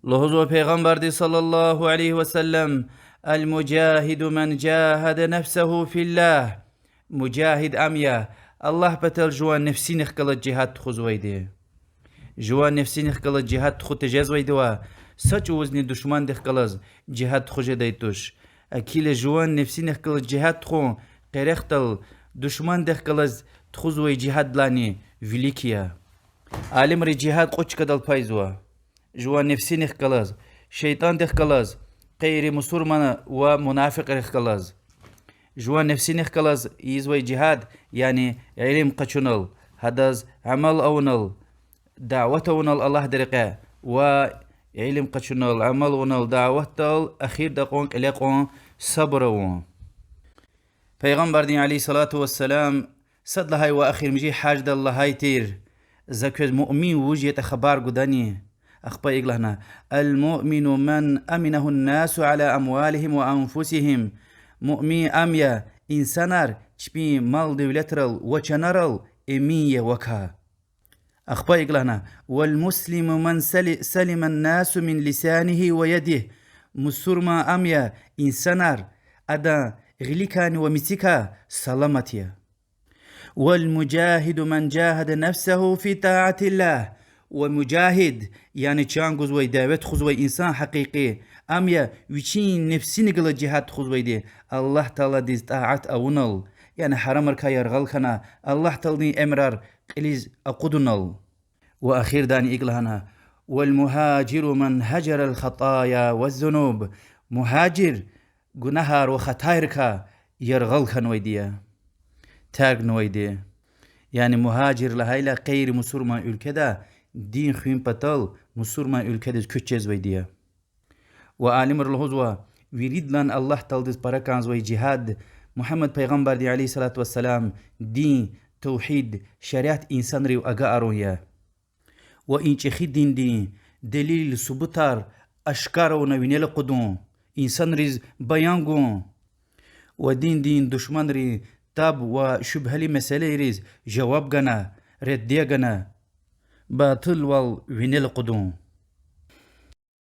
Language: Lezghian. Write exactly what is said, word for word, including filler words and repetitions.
Лугьузва Пайгъамбарди صلى الله عليه وسلم: المجاهد من جاهد نفسه في الله. Мужагьид ам я, Аллагь патал жуван нефсинихъ галаз жигьад тухузвайди. Жуван нефсинихъ галаз жигьад тухун тежезвайди ваъ, са чӀавузни душмандихъ галаз жигьад тухуз жедай туш. Гила жуван нефсинихъ галаз жигьад тухун къерехдал душмандихъ галаз тухузвай жигьадлайни вилик я. Алимри жигьад кьуд чкадал пайзава: жуван нефсинихъ галаз, шейтӀандихъ галаз, гъейри мусурман ва мунафикьрихъ галаз. Жуван нефсинихъ галаз ийизвай жигьад, яни илим къачунал, гьадаз амал авунал, дават авунал Аллагьдин рекье, ва илим къачунал, амал авунал, даватдал, эхирда кьван, кьиле кьван сабур авун. Пайгъамбардин عليه الصلاة والسلام сад лагьай ва эхиримжи гьаждал лагьай тир: За квез муъмин вуж ятӀа хабар гудани? Ахпа икӀ лагьана: المؤمن من أمنه الناس على أموالهم وأنفسهم. Муъмин ам я, инсанар чпин мал-девлетрал ва чанарал эмин я вакай. Ахпа икӀ лагьана: والمسلم من سل-، سلم الناس من لسانه ويده. Мусурман ам я, инсанар адан гъиликайни ва мецикай саламат я. والمجاهد من جاهد نفسه في طاعة الله. Ва мужагьид, яни чан гузвай, дяве тухузвай инсан гьакъикъи ам я, вичин нефсини галаз жигьад тухузвайди, Аллагь Тааладиз тӀаат авунал, яни гьарамрикай яргъал хьана, Аллагь Тааладин эмирар кьилиз акъудунал. Ва эхирдани икӀ лагьана: والمهاجر من هجر الخطايا والذنوب. Мугьажир гунагьар ва хатайрикай яргъал хьанвайди я, тергнавайди. Яни мугьажир лагьайла гъейри мусурман уьлкведай дин хуьн патал мусурман уьлкведиз куьч жезвайди я. Ва алимри лугьузва: виридалай Аллагь Тааладиз пара кӀанзавай жигьад Мугьаммад пайгъамбардин عليه الصلاة والسلام дин, тавгьид, шариат инсанрив агакьарун я. Ва и чӀехи диндин делил-субутар ашкара авуна винел акъудун, инсанриз баян гун. Ва диндин душманрин таб ва шубгьали месэлайриз жаваб гана, реддия гана, батилвал винел акъудун.